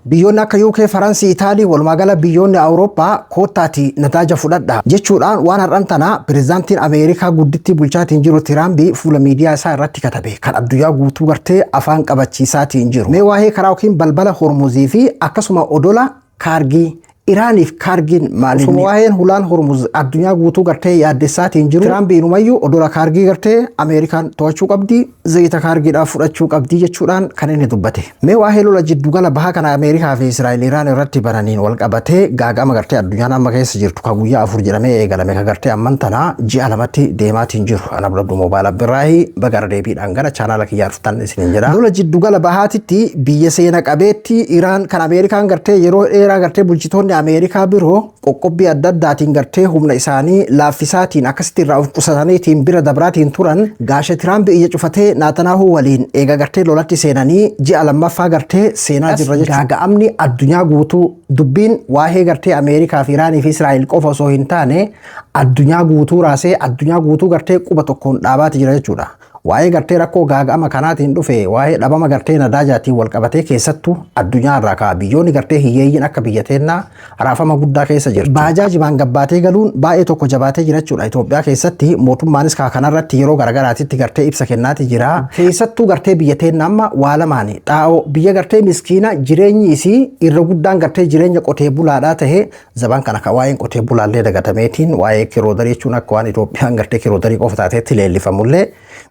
Biyyoonni akka UK, Faransii, Itaalii, walumaa gala biyyoonni Awurooppaa koottaati nadaaja fudhadha jechuudhaan waan har'an tana pirezidaantiin Ameerikaa guddittii bulchaatiin jiru Tiraambii fuula miidiyaa isaa irratti katabe kan addunyaa guutuu gartee afaan qabachiisaatiin jiru. Mee waa'ee karaa yookiin balbala Hormuzii fi akkasuma odola Kaargii, Iraaniif Kaargiin maali? Osuma waa'een hulaan Hormuz addunyaa guutuu gartee yaaddessaatiin jiru, Tiraamp inumayyuu odola Kaargii gartee Ameerikaan to'achuu qabdi, zayita Kaargiidhaaf fudhachuu qabdi jechuudhaan kan inni dubbate. Mee waa'ee lola jiddugala bahaa kana Ameerikaa fi Israa'el Iraan irratti bananiin wal qabatee gaaga'ama gartee addunyaan amma keessa jirtu ka guyyaa 4 jedhamee eegalame ka gartee amman tana ji'a 2tti deemaatiin jiru. Ana Abduu Moobaayil Abbirraahi, baga irra deebiidhaan gara chaanaala kiyyaa dhuftan isiniin jedha. Lola jiddugala bahaatitti biyya seena qabeetti Iraan kan Ameerikaan gartee yeroo dheeraa gartee bulchitoonni Ameerikaa biroo qoqqobbii adda addaatiin gartee humna isaanii laaffisaatiin akkasitti irraa of qusataniitiin bira dabraatiin turan, gaashe Tiraamp ija cufatee Naatanaahuu waliin eega gartee lolatti seenanii ji'a lammaffaa gartee seenaa jirra jechuudha. Gaaga'amni addunyaa guutuu, dubbiin waa'ee gartee Ameerikaa fi Iraanii fi Israa'el qofa osoo hin taane, addunyaa guutuu raasee addunyaa guutuu gartee quba tokkoon dhaabaati jira jechuudha. Waa'ee gartee rakkoo gaaga'ama kanaatiin dhufe, waa'ee dhabama gartee nadaajaatiin wal qabatee, keessattuu addunyaa irraa ka'a biyyoonni gartee hiyyeeyyiin akka biyya teennaa raafama guddaa keessa jirtu. Baajaajimaan gabbaatee galuun baay'ee tokko jabaatee jira jechuudha. Itoophiyaa keessatti mootummaanis kaa kanarratti yeroo garagaraatitti gartee ibsa kennaati jira. Keessattuu gartee biyya teennaa amma waa lamaani. Xaa'oo biyya gartee miskiina jireenyi isii irra guddaan gartee jireenya qotee bulaadhaa ta'e, zaban kana ka waa'een qotee bulaallee dagatameetiin waa'ee kiroodarii jechuun akka waan Itoophiyaan gartee kiroodarii qofa taateetti leellifamullee,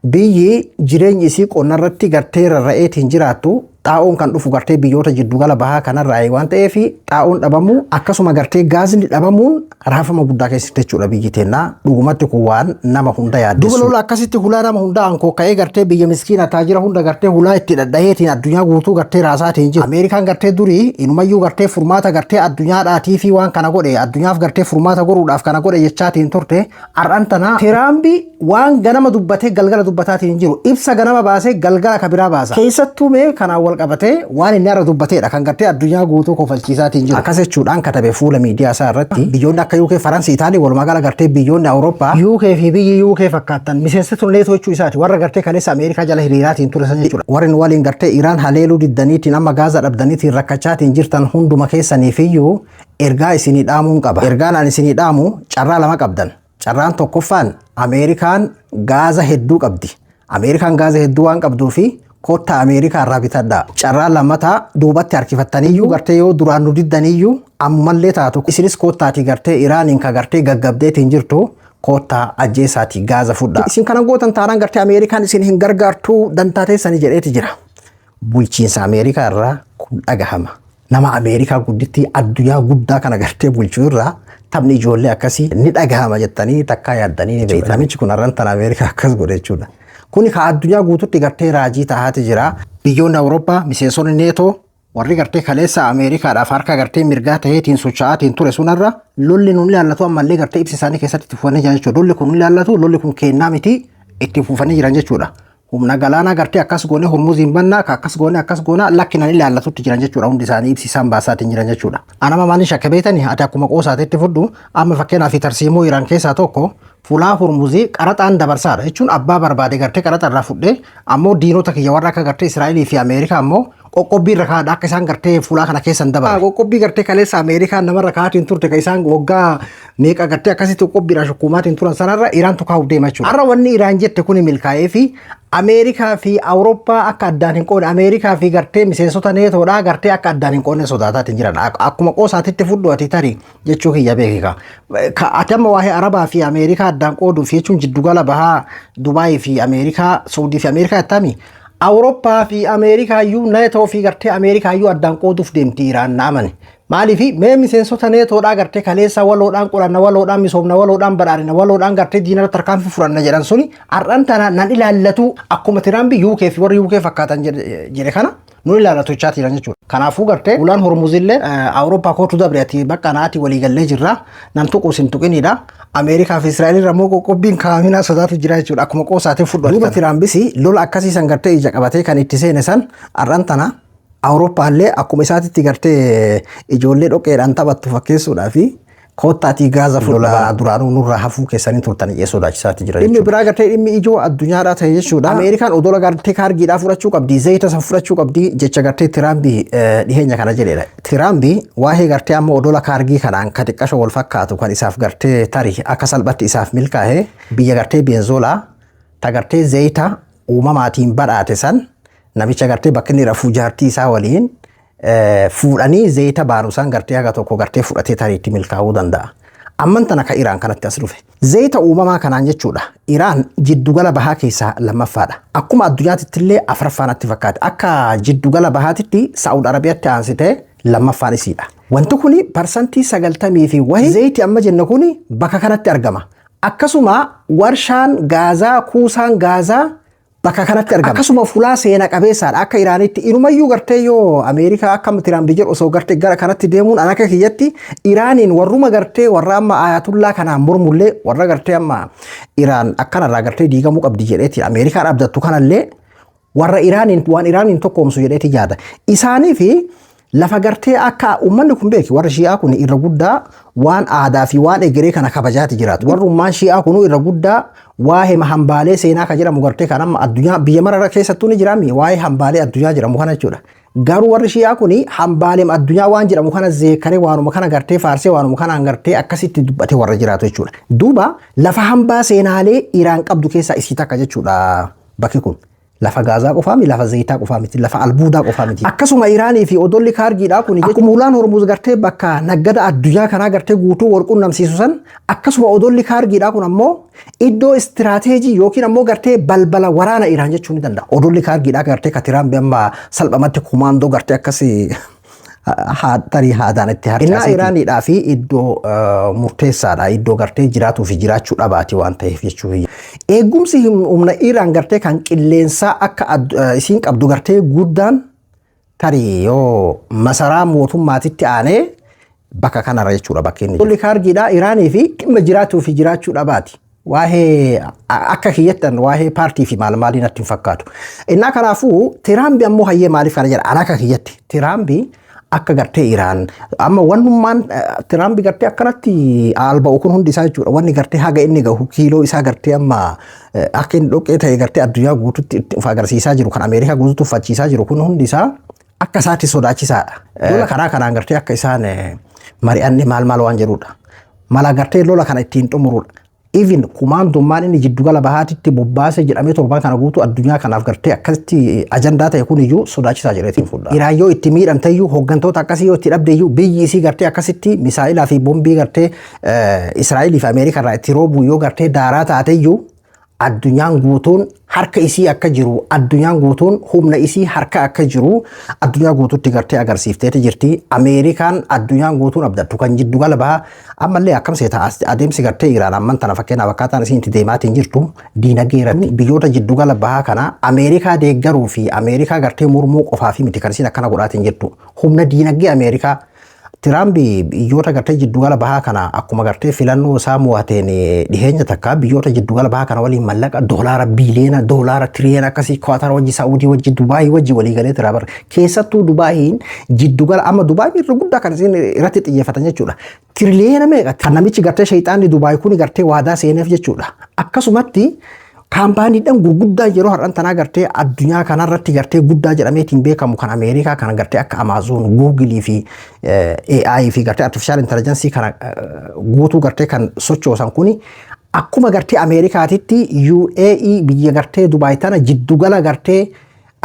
biyyi jireenyi isii qonnarratti gartee rarra'eetiin jiraattu, xaa'oon kan dhufu gartee biyyoota jiddugala bahaa kanarraa waan ta'eef, xaa'oon dhabamuu akkasuma gartee gaazni dhabamuun raafama guddaa keessatti jechuudha biyyi teennaa. Dhugumatti kun waan nama hunda yaaddessu. Duuba lola akkasitti hulaa nama hunda ankoo ka'ee gartee biyya miskiina taajira hunda gartee hulaa itti dhadhaheetiin addunyaa guutuu gartee raasaatiin jiru. Ameerikaan gartee durii inumayyuu gartee furmaata gartee addunyaadhaatii fi waan kana godhe, addunyaaf gartee furmaata godhuudhaaf kana godhe jechaatiin turte. Har'an tana Tiraambi waan ganama dubbatee galgala dubbataatiin hin jiru. Ibsa ganama baasee galgala ka biraa baasa. Keessattuu mee kanaan wal qabatee waan inni har'a dubbateedha kan gartee addunyaa guutuu kofalchiisaatiin jiru. Akkas jechuudhaan katabe fuula miidiyaa isaa irratti: biyyoonni akka UK, Faransii, Itaalii, walumaa gala gartee biyyoonni Awurooppaa, UK fi biyyi UK fakkaattan, miseensota Neetoo jechuu isaati, warra gartee kaleessa Ameerikaa jala hiriiraatiin ture san jechuudha. Warri nu waliin gartee Iraan haleeluu diddaniitiin amma Gaazaa dhabdaniitiin rakkachaatiin jirtan hunduma keessaniifiyyuu ergaa isinii dhaamuun qaba. Ergaan ani isinii dhaamu, carraa lama qabdan. Carraan tokkoffaan, Ameerikaan gaaza hedduu qabdi. Ameerikaan gaaza hedduu waan qabduu fi kottaa Ameerikaa irraa bitadhaa. Carraan lammataa, duubatti harkifattaniyyuu gartee yoo duraan nu diddaniyyuu ammallee taatu isinis kottaatii gartee Iraaniin ka gartee gaggabdeetiin jirtu kottaa ajjeesaatii gaaza fudhaa. Isin kana gootan taanaan gartee Ameerikaan isin hin gargaartuu dantaa teessanii jedheeti jira. Bulchiinsa Ameerikaa irraa kun dhagahama. Nama Ameerikaa guddittii addunyaa guddaa kana gartee bulchuu irraa taphni ijoollee akkasii ni dhagahama jettanii takkaa yaaddanii ni beektu. Namichi kun har'an tana Ameerikaa akkas godhe jechuudha. Kuni ka addunyaa guututti gartee raajii tahaati jira. Biyyoonni Awurooppaa miseensonni Neetoo warri gartee kaleessa Ameerikaadhaaf harka gartee mirgaa ta'eetiin socho'aatiin ture sunarra lolli nun ilaallatu ammallee gartee ibsa isaanii keessatti itti fufanii jiran jechuudha. Lolli kun ilaallatu, lolli kun kennaa miti itti fufanii jiran jechuudha. Humna galaanaa gartee akkas goone Hormuziin bannaa, ka akkas goone akkas goona lakkinan ilaallatutti jiran jechuudha, hundi isaanii ibsi isaan baasaatiin jiran jechuudha. Anama maalin shakke beetani? Ati akkuma qoosaatetti fudhu, amma fakkeenyaaf tarsiimoo Iraan keessaa tokko fulaa Hormuzii qaraxaan dabarsaadha jechuun abbaa barbaade gartee qaraxa irraa fudhee, ammoo diinota kiyya warra akka gartee Israa'elii fi Ameerikaa ammoo qoqqobbii irra kaa'adha akka isaan gartee fulaa kana keessan dabarre. Qoqqobbii gartee kaleessa Ameerikaan namarra kaa'atiin turte ka isaan waggaa meeqa gartee akkasitti qoqqobbiidhaan shukkuumaatiin turan sanarra Iraantu kaa'uuf deema jechuudha. Har'a wanni Iraan jette kuni milkaa'ee fi Ameerikaa fi Awurooppaa akka addaan hin qoodne, Ameerikaa fi gartee miseensota Neetoodhaa gartee akka addaan hin qoodne sodaataatiin jiran. Akkuma qoosaatitti fudhu ati tarii jechuu kiyya beekika. Ati amma waa'ee Arabaa fi Ameerikaa addaan qooduuf jechuun jiddugala bahaa Dubaayii fi Ameerikaa, Saudii fi Ameerikaa jettami. Awurooppaa fi Ameerikaa iyyuu, Neetoo fi gartee Ameerikaa iyyuu addaan qooduuf deemti Iraan, na amani. Maaliif? Mee miseensota Neetoodhaa gartee kaleessa waloodhaan qoranna, waloodhaan misoomna, waloodhaan badhaadhina, waloodhaan gartee diinarra tarkaanfii fudhanna jedhan suni har'an tana nan ilaallatu akkuma Tiraampi UK fi warri UK fakkaatan jedhe kana nu ilaallatu jechaa jiran jechuudha. Kanaafuu gartee ulaan Hormuzillee Awurooppaa kootu dabre, ati bakka naati waliigallee jirra, nan tuqu sin tuqinidha. Ameerikaa fi Israa'el irra immoo qoqqobbiin kaaminaa sodaatu jira jechuudha. Akkuma qoosaatiin fudhu. Duuba Tiraambis lola akkasii san gartee ija qabatee kan itti seene san har'an tana Awurooppaallee akkuma isaatitti gartee ijoollee dhoqqeedhaan taphattu fakkeessuudhaa fi Koottaatii gaaza fuula duraanuu nurraa hafuu keessanii turtan iyyee sodaachisaatti jira. Dhimmi biraa gartee dhimmi ijoo addunyaadhaa ta'e jechuudha. Ameerikaan odola gartee kaargiidhaa fudhachuu qabdi, zayita san fudhachuu qabdi jecha gartee Tiraambi dhiheenya kana jedhedha. Tiraambi waa'ee gartee amma odola kaargii kanaan ka xiqqasho wal fakkaatu kan isaaf gartee tarii akka salphatti isaaf milkaa'e biyya gartee Beenzoolaa ta gartee zayita uumamaatiin badhaate san namicha gartee bakka inni rafuu jaartii isaa waliin fuudhanii zayita baanu san gartee haga tokko gartee fudhatee tariitti milkaa'uu danda'a. Amman tana ka Iraan kanatti as dhufe. Zayita uumamaa kanaan jechuudha. Iraan jiddugala bahaa keessaa lammaffaadha. Akkuma addunyaatitti illee afuraffaa natti fakkaate. Akka jiddugala bahaatitti Saa'ud Arabiyaatti aansitee lammaffaan isiidha. Wanti kuni 90% fi wahi zayiti amma jennu kuni bakka kanatti argama. Akkasuma warshaan gaazaa, kuusaan gaazaa bakka kanatti argama. Akkasuma fulaa seena qabeessaadha. Akka Iraanitti inumayyuu gartee yoo Ameerikaa akka Tiraamp jedhu osoo gartee gara kanatti deemuun an akka kiyyatti Iraaniin warruma gartee warra amma Ayatullaa kanaan mormullee, warra gartee amma Iraan akkanarraa gartee diigamuu qabdi jedheeti Ameerikaan abdattu kanallee, warra Iraaniin waan Iraaniin tokkoomsu jedheeti yaada. Isaanii fi lafa gartee akka uummanni kun beeki, warra Shi'aa kun irra guddaa waan aadaa fi waan egeree kana kabajaati jiraatu. Warrummaan Shi'aa kun irra guddaa waa'ee hambaalee seenaa kan jedhamu gartee kan amma addunyaa biyya marara keessattuu ni jiraami, waa'ee hambaalee addunyaa jedhamu kana jechuudha. Garuu warri Shi'aa kun hambaalee addunyaa waan jedhamu kana zeekaree, waanuma kana gartee faarsee, waanuma kanaan gartee akkasitti dubbatee warra jiraatu jechuudha. Duuba lafa hambaa seenaalee Iraan qabdu keessaa isii takka jechuudha bakki kun. Lafa gaazaa qofaa miti, lafa zayitaa qofaa miti, lafa albuudaa qofaa miti. Akkasuma Iraanii fi odolli kaargiidhaa kun akkuma ulaan Hormuz gartee bakka naggada addunyaa kanaa gartee guutuu wal qunnamsiisu san, akkasuma odolli kaargiidhaa kun ammoo iddoo istiraateejii yookiin ammoo gartee balbala waraana Iraan jechuu ni danda'a. Odolli kaargiidhaa gartee ka Tiraamp amma salphamatti kumaandoo gartee akkasii tarii haadaan itti harcaasee. Innaa Iraaniidhaa fi iddoo murteessaadha. Iddoo gartee jiraatuu fi jiraachuu dhabaati waan ta'eef jechuudha. Eegumsi humna Iraan gartee kan qilleensaa akka isiin qabdu gartee guddaan tarii yoo masaraa mootummaatitti aanee bakka kanarra jechuudha bakki inni. Odolli kaargiidhaa Iraanii fi dhimma jiraatuu fi jiraachuu dhabaati. Waa'ee akka kiyyattan waa'ee paartii fi maal maaliin natti hin fakkaatu. Innaa kanaafuu Tiraambi ammoo hayyee maaliif kana jedha? Ana akka kiyyatti Tiraambi akka gartee Iraan amma wannummaan Tiraambi gartee akkanatti alba'u kun hundi isaa jechuudha. Wanni gartee haga inni gahu kiiloo isaa gartee amma akka inni dhoqqee ta'e gartee addunyaa guututti of agarsiisaa jiru, kan Ameerikaa guututti uffachiisaa jiru kun hundi isaa akka isaatti sodaachisaadha. Lola karaa kanaan gartee akka isaan mari'anne maal maal waan jedhudha. Mala gartee lola kana ittiin xumurudha. Even kumaandummaan inni jiddugala bahaatitti bobbaase jedhamee torban kana guutuu addunyaa kanaaf gartee akkasitti ajandaa ta'e kun iyyuu sodaachisaa jedheetiin fudha. Iraan yoo itti miidhamte iyyuu, hooggantoota akkasii yoo itti dhabde iyyuu, biyyi isii gartee akkasitti misaa'ilaa fi bombii gartee Israa'elii fi Ameerikaa irraa itti roobu yoo gartee daaraa taate iyyuu, addunyaan guutuun harka isii akka jiru, addunyaan guutuun humna isii harka akka jiru addunyaa guutuutti gartee agarsiifteeti jirti. Ameerikaan addunyaan guutuun abdattu kan jiddugala bahaa ammallee akkam seeta adeemsi gartee Iraan amman tana fakkeenyaaf akkaataan isiin itti deemaatiin jirtu diinagdee irratti biyyoota jiddugala bahaa kana Ameerikaa deeggaruu fi Ameerikaa gartee mormuu qofaa fi miti kan isiin akkana godhaatiin jirtu. Humna diinagdee Ameerikaa Tiraampi biyyoota gartee jiddugala bahaa kana akkuma gartee filannoo isaa mo'ateen dhiheenya takka biyyoota jiddugala bahaa kana waliin mallaqa doolaara biiliyoona, doolaara tiriliyoona akkasii Kwaatar wajji, Saa'udii wajji, Dubaayii wajji walii galee jira bara. Keessattuu Dubaayiin jiddugala amma Dubaayiin irra guddaa kan isin irratti xiyyeeffatan jechuudha. Tiriliyoona meeqa kan namichi gartee shayxaanni Dubaay kun gartee waadaa seeneef jechuudha. Akkasumatti kaampaaniidhaan gurguddaa yeroo har'an tanaa gartee addunyaa kanarratti gartee guddaa jedhameetiin beekamu kan Ameerikaa kan gartee akka Amazon, Google fi AI fi gartee artificial intelligence kana guutuu gartee kan sochoosan kuni akkuma gartee Ameerikaatitti UAE biyya gartee Dubaay tana jiddugala gartee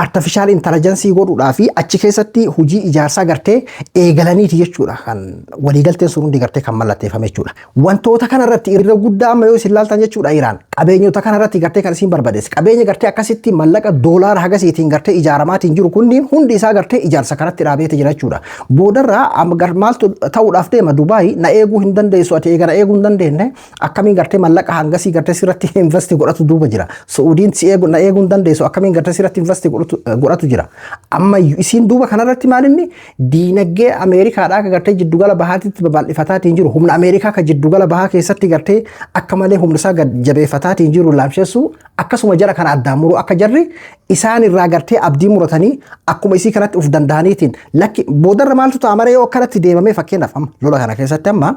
artificial intelligence godhuudhaa fi achi keessatti hojii ijaarsaa gartee eegalaniiti jechuudha, kan waliigalteen sun hundi gartee kan mallatteeffame jechuudha. Wantoota kanarratti irra guddaa amma yoo isin laaltan jechuudha, Iraan qabeenyota kanarratti gartee kan isin barbadeesse, qabeenya gartee akkasitti mallaqa doolaara hagasiitiin gartee ijaaramaatiin jiru kunniin hundi isaa gartee ijaarsa kanatti dhaabeeti jira jechuudha. Boodarraa maaltu ta'uudhaaf deema? Dubaay na eeguu hin dandeessu, ati eegana eeguu hin dandeenye, akkamiin gartee mallaqa hangasii gartee sirratti invest godhatu duuba jira. Su'uudiin si eegu na eeguu hin dandeessu, akkamiin gartee sirratti invest godhatu jira. Amma isiin duuba kanarratti maalinni diinagdee Ameerikaadhaa akka gartee jiddugala bahaatitti babal'ifataatiin jiru, humna Ameerikaa ka jiddugala bahaa keessatti gartee akka malee humna isaa gad jabeeffataatiin jiru laamsheessu, akkasuma jara kana addaan muruu, akka jarri isaan irraa gartee abdii muratanii akkuma isii kanatti uf danda'aniitiin lakki. Boodarra maaltu ta'a maree yoo akkanatti deemamee? Fakkeenyaaf amma lola kana keessatti amma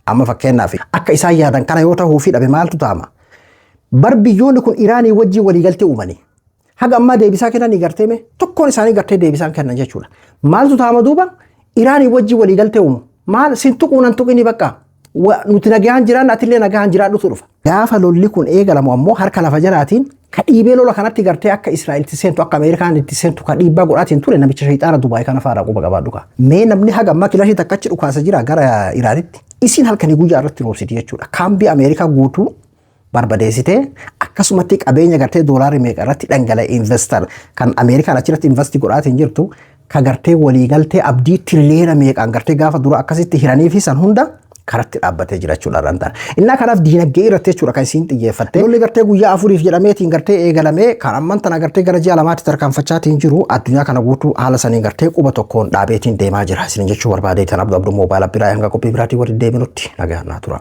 Amma fakkeenyaaf akka isaan yaadan kana yoo ta'uu fi dhabe maaltu ta'ama? Bar biyyoonni kun Iraanii wajjin waliigaltee uumanii. Haga ammaa deebisaa kennanii gartee mee tokkoon isaanii gartee deebisaan kennan jechuudha. Maaltu ta'ama duuba? Iraanii wajjin waliigaltee uumu. Maal sin tuquu nan tuqini bakka. Nuti nagaan jiraan, atillee nagaan jiraadhutu dhufa. Gaafa lolli kun eegalamu ammoo harka lafa jalaatiin ka dhiibee lola kanatti gartee akka Israa'el itti seentu, akka Ameerikaan itti seentu ka dhiibbaa godhaatiin ture namicha shayxaana Dubaay kana faara quba qabaadhu ka. Mee namni haga ammaa kilaashii takka achi dhukaasa jira gara Iraanitti. Isiin halkanii guyyaa irratti roobsiti jechuudha. Kaambii Ameerikaa guutuu barbadeessitee, akkasumatti qabeenya gartee doolaarii meeqa irratti dhangala'e, investor kan Ameerikaan achirratti invest godhaatiin jirtu, ka gartee waliigaltee abdii tiriliyoona meeqaan gartee gaafa dura akkasitti hiranii fi san hunda karatti dhaabbatee jira jechuudha rantaan. Innaa kanaaf diinagdee irratti jechuudha kan isiin xiyyeeffatte. Lolli gartee guyyaa 4f jedhameetiin gartee eegalamee kan amman tana gartee gara ji'a 2tti tarkaanfachaatiin jiru addunyaa kana guutuu haala saniin gartee quba tokkoon dhaabeetiin deemaa jira. Isin jechuu barbaadee tan Abduu Abduu Moobaayila biraa hanga qophii biraatiin waliin deebinutti nagaan naa tura.